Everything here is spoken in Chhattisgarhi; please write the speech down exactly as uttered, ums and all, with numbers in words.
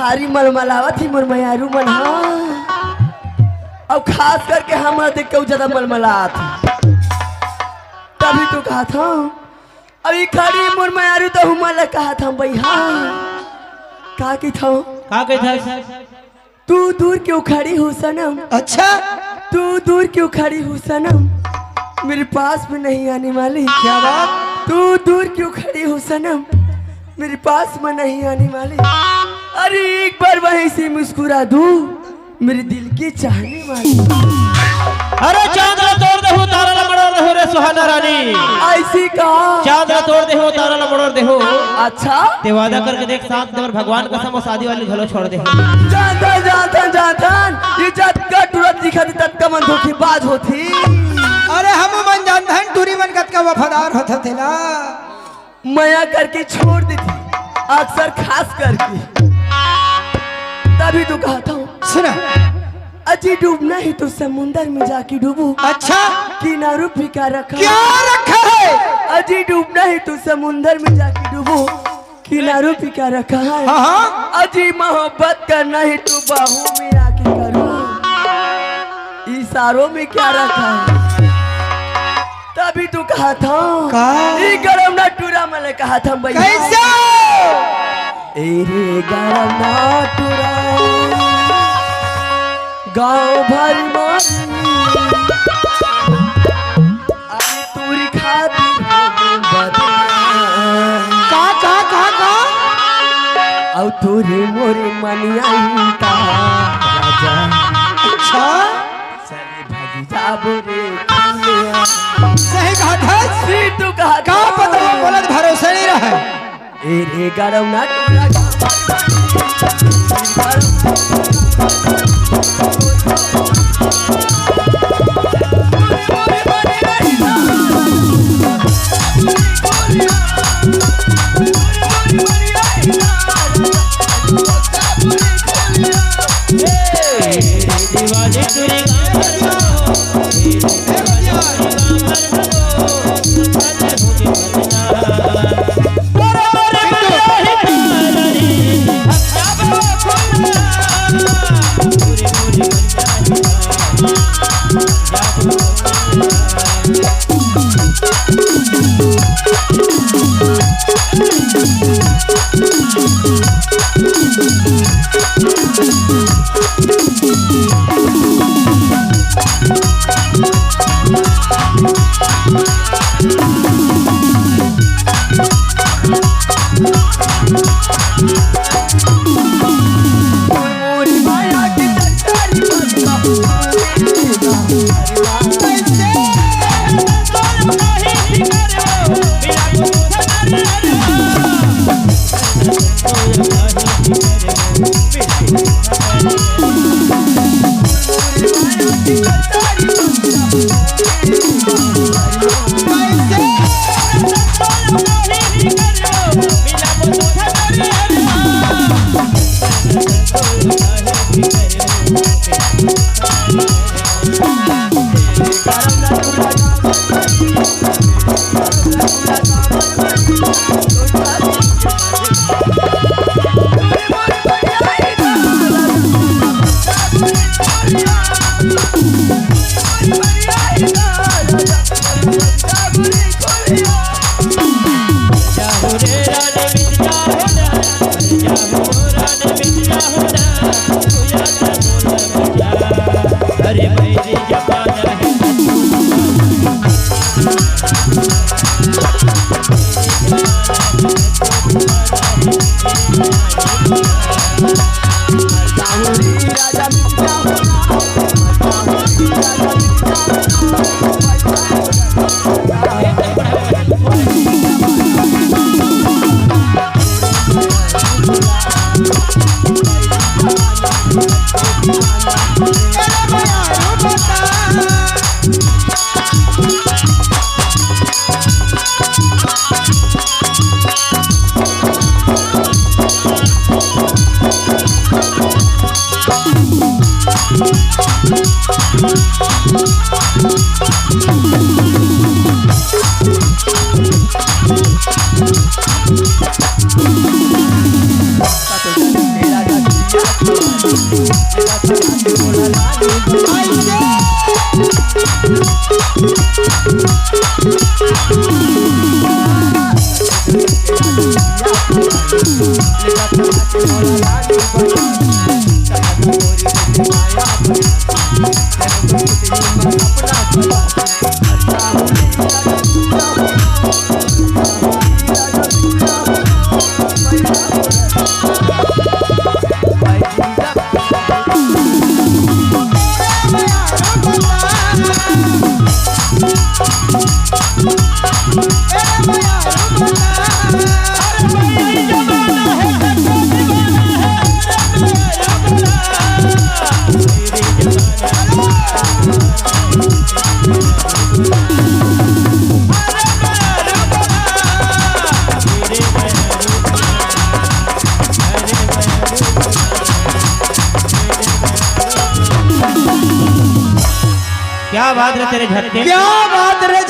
अरे मलमलावत ही मोर मयारू मन, हाँ। अउ खास करके हमर देख के अउ ज्यादा मलमलात हे। तभी तो कहत हंव, अभी खड़ी मोर मयारू तो हुमा ला कहत हंव बई, हाँ। का कहिथंव? का कहिथस? तू दूर क्यों खड़ी हो सनम? अच्छा। तू दूर क्यों खड़ी हो सनम? मेरे पास में नहीं आने वाली। क्या बात? तू दूर क्यों खड़ी हो सनम? मेरे पास में नहीं आने वाली। अरे एक बार वहीं से मुस्कुरा दूं, मेरे दिल की चाहने वाली। अरे चांद ला तोड़ देहूं, तारा ला मरोड़ देहूं रे सुहाना रानी। ऐसी का? चांद ला तोड़ देहूं, तारा ला मरोड़ देहूं। अच्छा? ते वादा करके देख, साथ दे अउ भगवान कसम, वो शादी वाली घलो छोड़ दे। जानथन, जानथन, जानथन, ये जतका टूरा दिखत हे, ततका मन धोखेबाज होथे। अरे हम मन जानथन, टूरी मन कतका वफादार होथे तेला। मया करके छोड़ देथे, अक्सर खास करके। तभी तो कहत हंव। सुना। अजी डूबना है तो समुंदर में जाके डूबो। अच्छा। किनारों पे क्या रखा है? क्या रखा है? अजी डूबना है तो समुंदर में जाके डूबो। किनारों पे क्या रखा है? हाँ, हाँ। अजी मोहब्बत करना है तो बाहों में आके करो। इशारों में क्या रखा है? तभी तो कहत हंव। का? ई गरम ना टूरा मन ला कहत हंव बई। कैसे? ए रे गरम ना टूरा, गांव भर मारी, अरे तोरी खातिर हो गइल बदनाम। का, का, का, का? अउ तोरे मोरे मन आही का राजा। अच्छा? चले भागी जाबो रे दुनिया। सही कहत हस। फिर तू कहत हस। का पता, वो बोलत भरोसा नहीं रहा। ए रे गरम ना टूरा। क्या बात रे तेरे झटके। क्या बात रे।